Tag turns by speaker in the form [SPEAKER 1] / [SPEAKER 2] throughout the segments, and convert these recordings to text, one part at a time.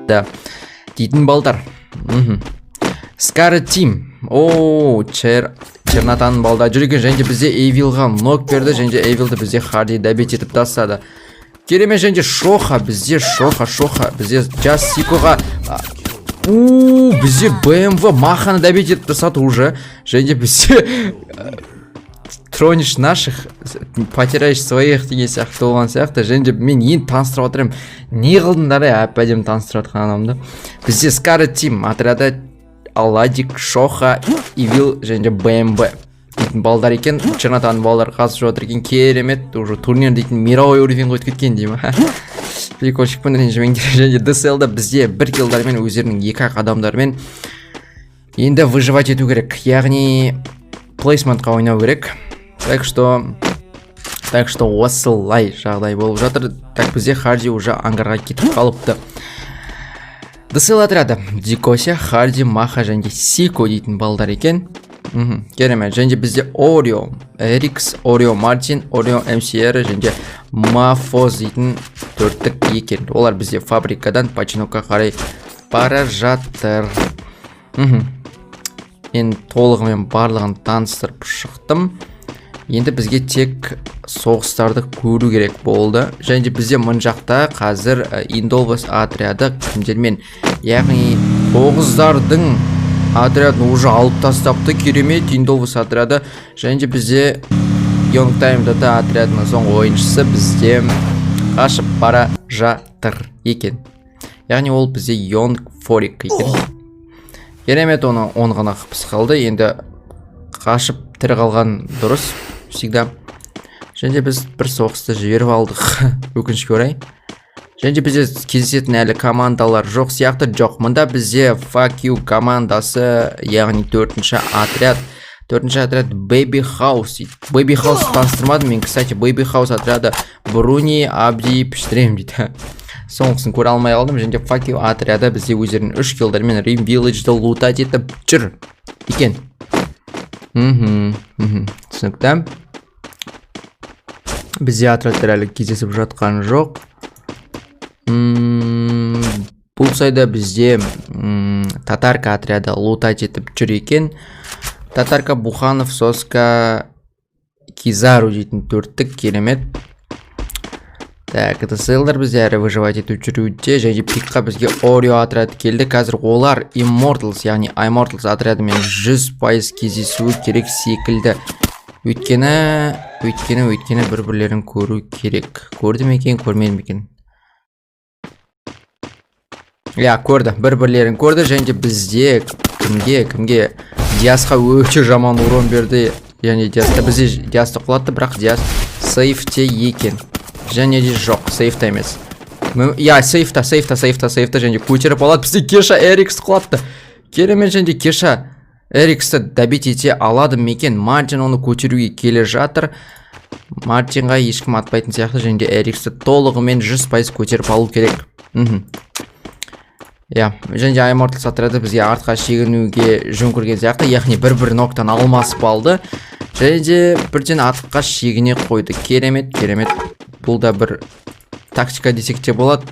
[SPEAKER 1] Дейтін балдар. Скары Тим. О, Чернотаның балдар жүр екен. Және де бізде Эйвилға нок берді, және де Эйвилді бізде Харди добить етіп тастады. Керемет, және де Шоха бізде, Шоха, Шоха бізде Джас Сикоға. У, бізде БМВ Маханы добить етіп тастады уже. Және де бізде тронешь наших, потеряешь своих деген сияқты болған сияқты. Және де мен енді таныстырып жатыр едім, не қылдыңдар, ей, әп әдемі таныстырып жатқан адамды. Бізде Скары Тим отряды Аладик, Шоха, Ивил және де БМВ дейтін балдар екен. Чернотаның балдары қатысып жатыр екен. Керемет, уже турнир дейтін мировой уровень ге өтіп кеткен деймін. Прикольчикпін, ренжімеңдер. Және де ДСЛ-да бізде бір киллдармен, өздерінің екі ақ адамдарымен енді выживать ету керек, яғни плейсментқа ойнау керек. Так что осылай жағдай болып жатыр. Так, бізде Харди уже ангарға кетіп қалыпты. ДСЛ отряды Дикося, Харди, Маха және де Сико дейтін балдар екен. Керемет. Және де бізде Орео Эрикс, Орео Мартин, Орео МСР және де Мафоз дейтін төрттік екен. Олар бізде фабрикадан Починокқа қарай бара жатыр. Мен толығымен барлығын таныстырып шықтым. Енді бізге тек соғыстарды көру керек болды. Және де бізде мын жақта қазір Индолвас отряды кімдермен, яғни тоғыздардың отрядын уже алып тастапты. Керемет, Индолвас отряды. Және де бізде Йонг Тайм ДТ отрядының соңғы ойыншысы бізде қашып бара жатыр екен, яғни ол бізде Йонг Форик екен. Керемет, оны он ғана қыпсы қалды. Енді қашып тірі қалған дұрыс всегда. Және де біз бір соғысты жіберіп алдық, өкінішке орай. Және де бізде кездесетін әлі командалар жоқ сияқты. Жоқ, мында бізде Fuck You командасы, яғни төртінші отряд. Төртінші отряд Baby House дейді. Baby House таныстырмадым мен, кстати. Baby House отряды Бруни, Абди, Піштерем дейді. Соңғысын көре алмай қалдым. Және де Fuck You отряды бізде өздерінің үш киллдармен Рим Вилледжді лутать етіп жүр екен. Мхм, түсінікті. Бізде отрядтар әлі кездесіп жатқан жоқ. Бұл сайда бізде Татарка отряды лутать етіп жүр екен. Татарка, Буханов, Соска, Кизару дейтін төрттік. Керемет. Так, ДСЛ-дар бізде әрі выживать етіп жүруде. Және де пикқа бізге Орео отряды келді. Қазір олар Immortals, яғни Immortals отрядымен 100% кездесуі керек секілді. Өйткені бір бірлерін көру керек. Көрді ме екен, көрмеді ме екен? Иә, көрді, бір бірлерін көрді. Және де бізде кімге? Диасқа өте жаман урон берді. Және Диасқа, бізде Диасты құлатты, бірақ Диас сейфте екен. Және де жоқ, сейфта емес. Иә, сейфта, сейфта, сейфта, сейфта. Және де көтеріп алады бізде Кеша, Эрикс құлатты. Керемет, және де Кеша Эриксті добить ете алады ма екен? Мартин оны көтеруге келе жатыр. Мартинға ешкім атпайтын сияқты. Және де Эриксті толығымен 100% көтеріп алу керек. Иә, және де Immortals отряды бізге артқа шегінуге жөн көрген сияқты, яғни бір бір ноктан алмасып алды және де бірден артқа шегіне қойды. Керемет, керемет. Бұл да бір тактика десек те болады.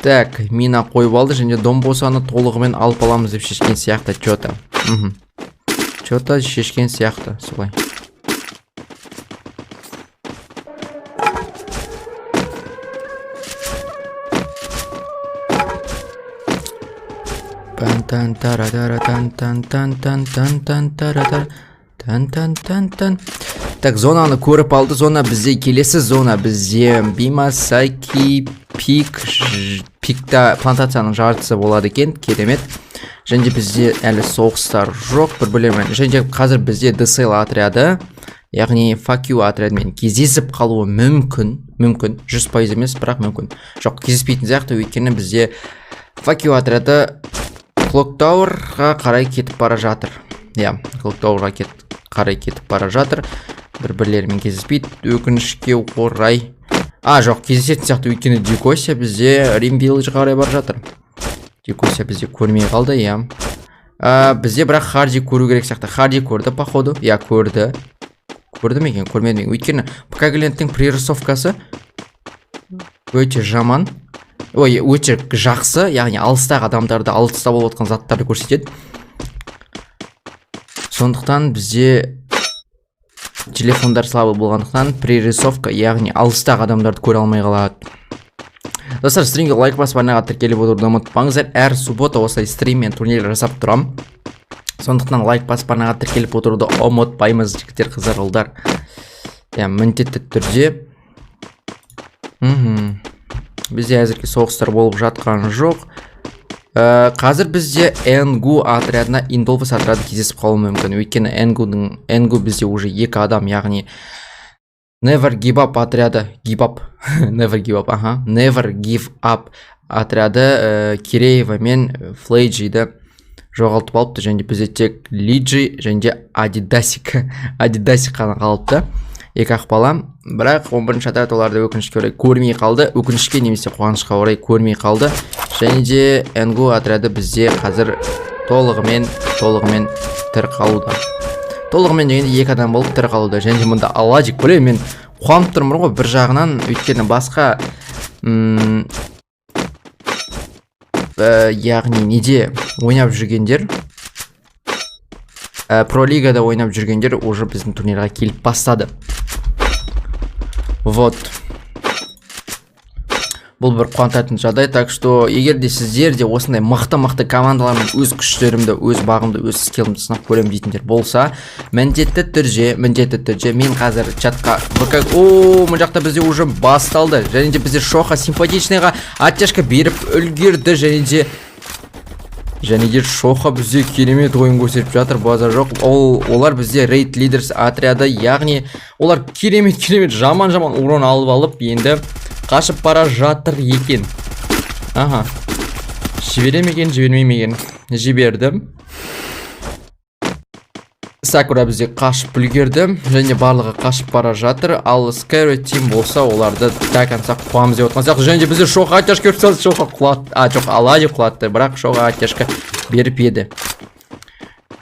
[SPEAKER 1] Так, мина қойып алды және Домбосаны толығымен алып аламыз деп шешкен сияқты че-то. Че-то шешкен сияқты солай. Пан тан тара тара тан тан тан тан тан тан тара тара тан тан тан тан. Так, зонаны көріп алды. Зона бізде, келесі зона бізде Бимасаки пик. Пикта плантацияның жартысы болады екен. Керемет. Және де бізде әлі соғыстар жоқ бір бірлерімен. Және де қазір бізде ДСЛ отряды, яғни Fuck You отрядымен кездесіп қалуы мүмкін. Мүмкін, 100% емес, бірақ мүмкін. Жоқ, кездеспейтін сияқты, өйткені бізде Fuck You отряды Clock Tower'ға қарай кетіп бара жатыр. Иә, Clock Tower'ға қарай кетіп бара жатыр. Бір бірлерімен кездеспейді, өкінішке орай. А, жоқ, кездесетін сияқты, өйткені Дикося бізде Рим Вилледжға қарай бара жатыр. Дикося бізде көрмей қалды, иә. Бізде бірақ Харди көру керек сияқты. Харди көрді, походу. Иә, көрді. Көрді ме екен, көрмеді ме екен? Өйткені ПК клиенттің пририсовкасы. Өте жаман, ой, өте жақсы, яғни алыстағы адамдарды, алыста болып жатқан заттарды көрсетеді. Сондықтан бізде телефондар слабый болғандықтан, прорисовка, яғни алыстағы адамдарды көре алмай қалады. Достар, стримге лайк басып, арнаға тіркеліп отыруды ұмытпаңыздар. Әр суббота осылай стрим мен турнир жасап тұрамын, сондықтан лайк басып, арнаға тіркеліп отыруды ұмытпаймыз, жігіттер, қыздар, ұлдар, иә, міндетті түрде. Бізде әзірге соғыстар болып жатқан жоқ. Қазір бізде Энгу отрядына Индолвас отряды кездесіп қалуы мүмкін, өйткені Энгудың, Энгу бізде уже екі адам, яғни Never Give Up отряды, Give Up, Never Give Up, аха, Never Give Up отряды Киреева мен Флейджиді жоғалтып алыпты және де бізде тек Лиджи және де Адидасик, Адидасик қана қалыпты, екі ақ бала. Бірақ 11 отряд оларды, өкінішке орай, көрмей қалды, өкінішке немесе қуанышқа орай, көрмей қалды. Және де Энгу отряды бізде қазір толығымен тірі қалуда. Толығымен дегенде, екі адам болып тірі қалуда. Және де мұнда Аладик, білемін, мен қуанып тұрмын ғой бір жағынан, өйткені басқа яғни неде ойнап жүргендер, про лигада ойнап жүргендер уже біздің турнирға келіп бастады. Вот, бұл бір қуантатын жағдай. Так что егер де сіздер де осындай мықты мықты командалармен өз күштерімді, өз бағымды, өз скиллімді сынап көремін дейтіндер болса, міндетті түрде мен қазір чатқа ВК. О, мына жақта бізде уже басталды. Және де бізде Шоха симпатичныйға оттяжка беріп үлгерді. Және де Шоха бізде керемет ойын көрсетіп жатыр, базар жоқ. Ол олар бізде Рейд Лидерс отряды, яғни олар керемет керемет жаман жаман урон алып алып, енді қашып бара жатыр екен. Аха, жібере ме екен, жібермей ме екен? Жіберді. Сакура бізде қашып үлгерді және барлығы қашып бара жатыр. Ал Scary Team болса, оларды до конца қуамыз деп отқан сияқты. Және де бізде Шоха оттяжка беріп тастады. Шоха құлады, а жоқ, Алади құлатты, бірақ Шоха оттяжка беріп еді.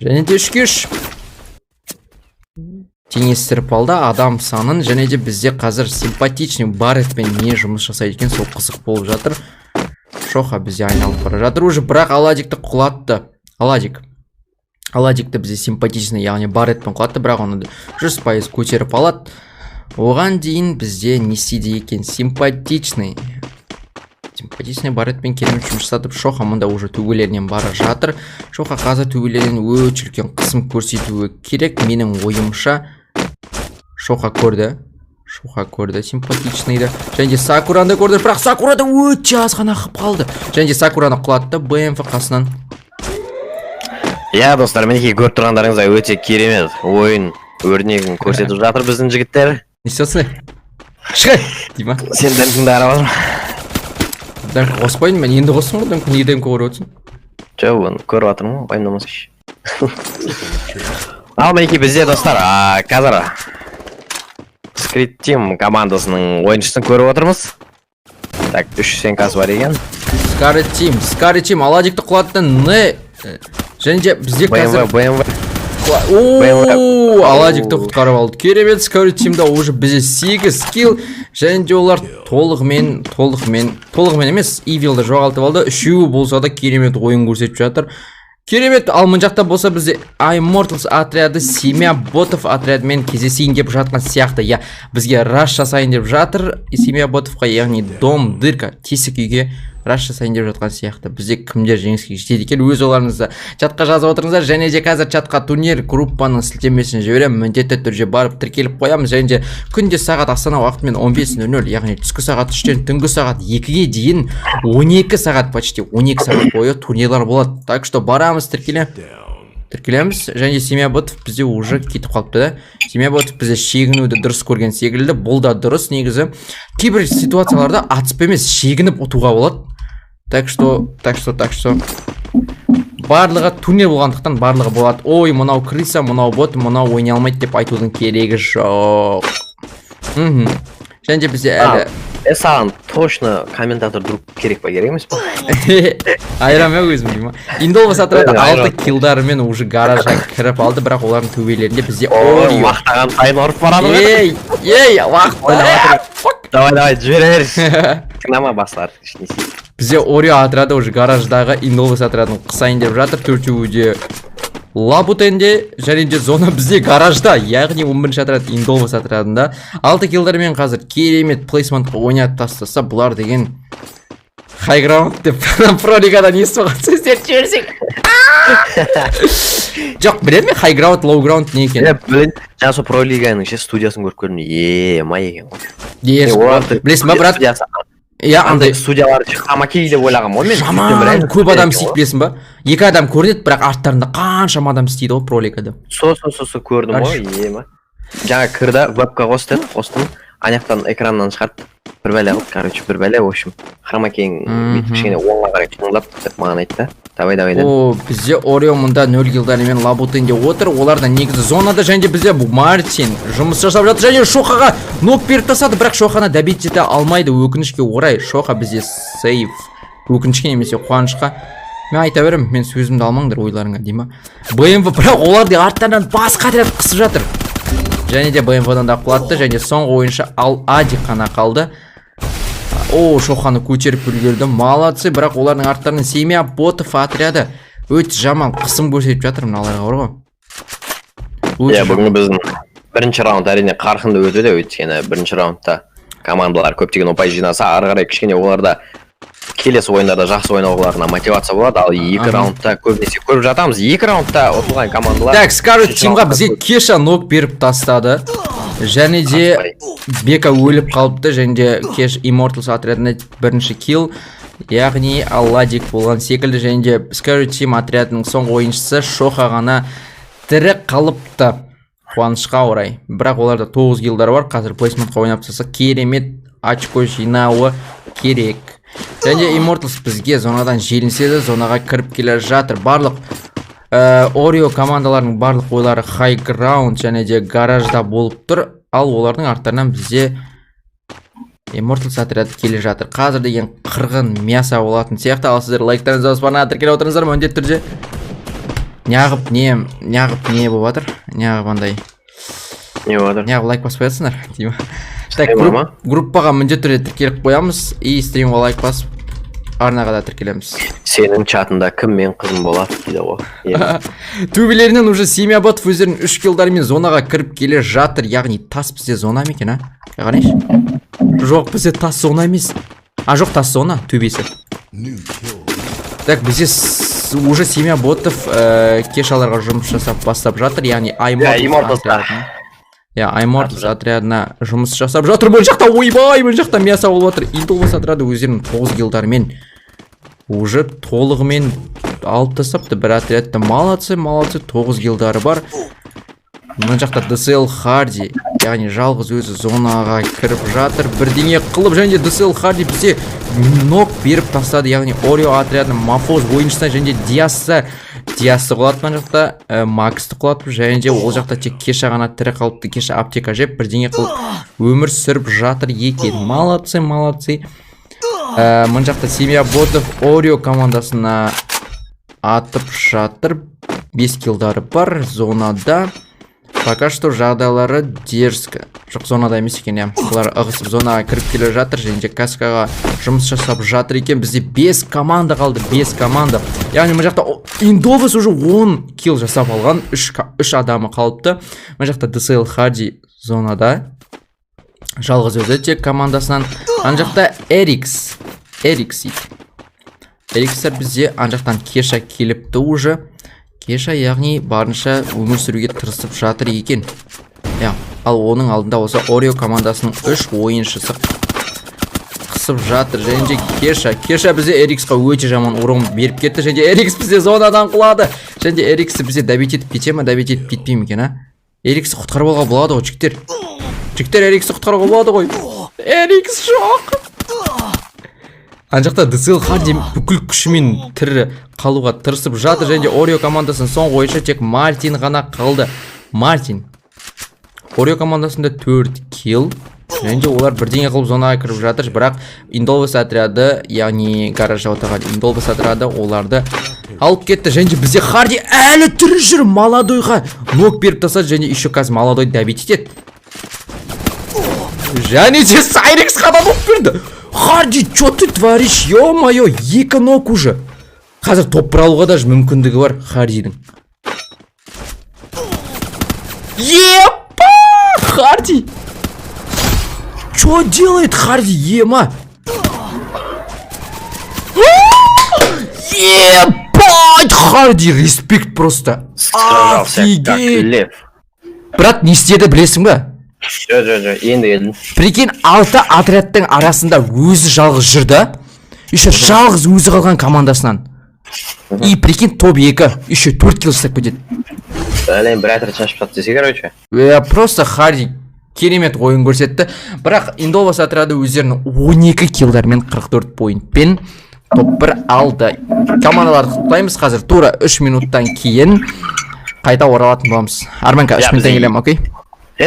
[SPEAKER 1] Және де 3-ке 3 теңестіріп алды адам санын. Және де бізде қазір симпатичный Барретпен не жұмыс жасайды екен, сол қызық болып жатыр. Шоха бізде айналып бара жатыр уже, бірақ Аладикті құлатты. Аладик, Аладикті бізде симпатичный, яғни Барретпен құлатты, бірақ оны 100% көтеріп алады. Оған дейін бізде не істейді екен симпатичный? Симпатичный Барретпен керемет жұмыс жасатып, Шоха мұнда уже төбелерінен бара жатыр. Шоха қазір төбелерінен өте үлкен қысым көрсетуі керек, менің ойымша. Шоха көрді, Шоха көрді симпатичныйды және де Сакураны да көрді, бірақ Сакурада өте аз ғана қылып қалды. Және де Сакураны құлатты БМФ қасынан.
[SPEAKER 2] Иә, достар, мінекей, көріп тұрғандарыңыздай, өте керемет ойын өрнегін көрсетіп жатыр біздің жігіттер.
[SPEAKER 1] Не істеп, шығай дей ма?
[SPEAKER 2] Сен дәмкіңді қарап жатырмын.
[SPEAKER 1] Дәмкі қосып қойдым мен, енді қостым ғой дәмкі. Не дәмкі көріп отырсың?
[SPEAKER 2] Жоқ, оны көріп жатырмын ғой, уайымдамасайшы. Ал мінекей, бізде, достар, қазір Скрит Тим командасының ойыншысын көріп отырмыз. Так, үш сенкасы бар екен.
[SPEAKER 1] Скари Тим, Скари Тим Аладикті құлатты не. Және де бізде қазір
[SPEAKER 2] БМВ, БМВ.
[SPEAKER 1] О, Аладикті құтқарып алды. Керемет. Скари Тимда уже бізде 8 скилл және де олар толығымен, толығымен емес, Ивилді жоғалтып алды. Үшеуі болса да, керемет ойын көрсетіп жатыр. Керемет. Ал мына жақта болса, бізде Immortals отряды Семья ботов отрядымен кездесейін деп жатқан сияқты. Иә, бізге раш жасайын деп жатыр Семья ботовқа, яғни дом дырка, тесік үйге раш жасайын деп жатқан сияқты. Бізде кімдер жеңіске жетеді екен? Өз ойларыңызды чатқа жазып отырыңыздар. Және де қазір чатқа турнир группаның сілтемесін жіберемін, міндетті түрде барып тіркеліп қоямыз. Және де күнде сағат Астана уақытымен 15:00, яғни түскі сағат 3-тен түнгі сағат 2-ге дейін 12 сағат, почти 12 сағат бойы турнирлар болады. Так что барамыз, тіркелеміз. Және де Семья ботов бізде уже кетіп қалыпты да. Семья ботов бізде шегінуді дұрыс көрген секілді. Бұл да дұрыс негізі, кейбір ситуацияларда атысып емес, шегініп ұтуға болады. Так что барлығы турнир болғандықтан, барлығы болады. Ой, мынау крыса, мынау бот, мынау ойнай алмайды деп айтудың керегі жоқ. Және де бізде әлі
[SPEAKER 2] Е, саған точно комментатор друг керек па, керек емес па?
[SPEAKER 1] Айырамын иә өзім деймін ма. Индолвас отряды
[SPEAKER 2] Айырам.
[SPEAKER 1] алты киллдарымен уже гаражға кіріп алды, бірақ олардың төбелерінде бізде
[SPEAKER 2] Ой,
[SPEAKER 1] Орео.
[SPEAKER 2] Мақтаған сайын ұрып барады ғой.
[SPEAKER 1] Ей, ей, уақыт ойнап жатыр. Fuck.
[SPEAKER 2] Давай, давай, жібере бер. Тыңдама басылар. Не істейді.
[SPEAKER 1] Бізде Орео отряды уже гараждағы Индолвес отрядын қысайын деп жатыр. Төртеуі де Лабутенде және де зона бізде гаражда, яғни 11 отряд Индолвес отрядында. Алты киллдармен қазір керемет плейсментқа ойнатып тастаса, бұлар деген хайграунд деп пролигадан естіп қалған сөздерді жіберсең. Жоқ, білемін мен хайграунд, лоуграунд не екенін.
[SPEAKER 2] Е, білін, жаңа сол про лиганың ше студиясын көріп көрдім. Е, май екен ғой.
[SPEAKER 1] Е,
[SPEAKER 2] Оларды
[SPEAKER 1] білесің ба, брат?
[SPEAKER 2] Студиясы
[SPEAKER 1] Иә, андай
[SPEAKER 2] студиялар хамаки деп ойлағанмын ғой мен.
[SPEAKER 1] Жаман көп адам істейді, білесің ба? Екі адам көрінеді, бірақ арттарында қаншама адам істейді ғой пролигада.
[SPEAKER 2] Со көрдім ғой, ема. Жаңа кірді, вебка қос деді, қостым. Ана жақтан экраннан шығарды. Бір бәле қылды, короче, бір бәле, в общем. Хромакейң бүйтіп кішкене оңға қарай қимылдап деп маған айтты. Давай, давай дедім.
[SPEAKER 1] О, бізде Орео мұнда 0 киллдармен Лабутенде отыр. Олар да негізі зонада және де бізде бұл Мартин жұмыс жасап жатыр және Шохаға нок беріп тастады, бірақ Шоханы добить ете алмайды өкінішке орай. Шоха бізде сейф. Өкінішке немесе қуанышқа. Мен айта беремін, мен сөзімді алмаңдар ойларыңа дей ма. БМВ, бірақ олар да арттарынан басқа отряд қысып жатыр. Және де БМВ-дан да құлатты және соңғы ойыншы Ал Ади қана қалды. О, Шоханы көтеріп үлгерді. Молодцы, бірақ олардың арттарынан Семья Ботов отряды өте жаман қысым көрсетіп жатыр мыналарға бар ғой. Өте
[SPEAKER 2] Иә, бүгінгі біздің бірінші раунд әрине қарқынды өтуде, өйткені бірінші раундта командалар көптеген ұпай жинаса, ары қарай кішкене оларда келесі ойындарда жақсы ойнауларына мотивация болады. Ал екі раундта көбінесе көріп жатамыз, екі раундта ұтылған командалар
[SPEAKER 1] Так, Скарлет
[SPEAKER 2] үшінші
[SPEAKER 1] Тимға
[SPEAKER 2] раундта
[SPEAKER 1] бізге Кеша нок беріп тастады. Және де
[SPEAKER 2] Қатыспай.
[SPEAKER 1] Бека өліп қалыпты және де Кеш Immortals отрядына бірінші килл, яғни Алладик болған секілді және де Скарлет Тим отрядының соңғы ойыншысы Шоха ғана тірі қалыпты. Қуанышқа орай. Бірақ оларда 9 киллдар бар. Қазір плейсментқа ойнап тастаса, керемет очко жинауы керек. Және де Immortals бізге зонадан желінсе де, зонаға кіріп келе жатыр. Барлық Орео командаларының барлық ойлары high ground және де гаражда болып тұр. Ал олардың арттарынан бізде Immortals отряды келе жатыр. Қазір деген қырғын мясо болатын сияқты. Ал сіздер лайктарыңызды басып, арнаға тіркеліп отырыңыздар міндетті түрде. Неғып не, неғып не болып жатыр? Неғып андай?
[SPEAKER 2] Не болып жатыр?
[SPEAKER 1] Неғып лайк баспай жатсыңдар деймін. Так,
[SPEAKER 2] Стрим ма?
[SPEAKER 1] Группаға міндетті түрде тіркеліп қоямыз и стримға лайк басып, арнаға да тіркелеміз.
[SPEAKER 2] Сенің чатында кім мен қызым болады дейді ғой. Иә.
[SPEAKER 1] Төбелерінен уже Семья Ботов өздерінің үш киллдарымен зонаға кіріп келе жатыр. Яғни тас бізде зона ма екен, а? Қарайыншы. Жоқ, бізде тас зона емес. А, жоқ, тас зона, төбесі. Так, бізде уже Семья Ботов кешаларға жұмыс жасап бастап жатыр. Яғни
[SPEAKER 2] Иә,
[SPEAKER 1] Immortals
[SPEAKER 2] Immortals.
[SPEAKER 1] отрядына. Иә, Immortals отрядына жұмыс жасап жатыр. Бұл жақта, ойбай, бұл жақта мясо болып жатыр. Индолбас отряды өздерінің 9 киллдарымен уже толығымен алып тастапты бір отрядты. Молодцы, молодцы, 9 киллдары бар. Мына жақта DSL Харди, яғни жалғыз өзі зонаға кіріп жатыр. Бірдеңе қылып және де DSL Харди бізде нок беріп тастады, яғни Орео отрядының Мафоз ойыншысына және де Диасты құлатты мына жақта, Максты құлатып және де ол жақта тек Кеша ғана тірі қалыпты. Кеша аптека жеп, бірдеңе қылып өмір сүріп жатыр екен. Молодцы, молодцы. Мына жақта Семья Ботов Орео командасына атып жатыр. 5 киллдары бар зонада. Пока что жағдайлары дерзко. Жоқ, зонада емес екен, иә. Бұлар ығысып зонаға кіріп келе жатыр және де каскаға жұмыс жасап жатыр екен. Бізде 5 команда қалды, 5 команда. Яғни мына жақта Индовес уже 10 килл жасап алған, 3 адамы қалыпты. Мына жақта DSL Харди зонада. Жалғыз өзі тек командасынан. Ана жақта Эрикс. Эрикс дейді. Эрикстер бізде ана жақтан Кеша келіпті уже. Кеша, яғни барынша өмір сүруге тырысып жатыр екен. Иә, ал оның алдында осы Орео командасының үш ойыншысы қысып жатыр. Және де Кеша бізде Эриксқа өте жаман урон беріп кетті. Және де Эрикс бізде зонадан құлады. Және де Эриксті бізде добить етіп кете ма, добить етіп кетпей ме екен, а? Эриксті құтқарып алуға болады ғой, жігіттер. Жігіттер, Эриксті құтқаруға болады ғой. Эрикс жоқ. Ана жақта DSL Харди бүкіл күшімен тірі қалуға тырысып жатыр және де Орео командасының соңғы ойыншы тек Мартин ғана қалды. Мартин. Орео командасында 4 килл. Және де олар бірдеңе қылып зонаға кіріп жатыр, бірақ Индолвес отряды, яғни гаражда отырған Индолвес отряды оларды алып кетті. Және де бізде Харди әлі тірі жүр, молодойға нок беріп тастады және еще қазір молодой добить етеді. Және де Сайрекс қадан оп берді. Харди, что ты творишь, ё-моё, екі нок уже. Қазір топ 1 алуға даже мүмкіндігі бар Хардидің. Епа! Харди! Что делает Харди, ема? Ебать, Харди, респект просто.
[SPEAKER 2] Сражался как
[SPEAKER 1] Офигеть.
[SPEAKER 2] лев.
[SPEAKER 1] Брат, не істеді, білесің ба?
[SPEAKER 2] Жо, жо, жо, енді келдім.
[SPEAKER 1] Прикинь, алты отрядтың арасында өзі жалғыз жүр да. Еще жалғыз өзі қалған командасынан. И прикинь, топ 2, еще 4 килл жасап кетеді.
[SPEAKER 2] Бәлем, бір отряд шашып тастады десе, короче.
[SPEAKER 1] Е, просто Харди керемет ойын көрсетті. Бірақ Индолвас отряды өздерінің 12 киллдармен, 44 поинтпен топ 1 алды. Командаларды құттықтаймыз. Қазір тура 3 минуттан кейін қайта оралатын боламыз. Арманка, 3
[SPEAKER 2] Иә,
[SPEAKER 1] минуттан
[SPEAKER 2] бізде
[SPEAKER 1] келемін, окей?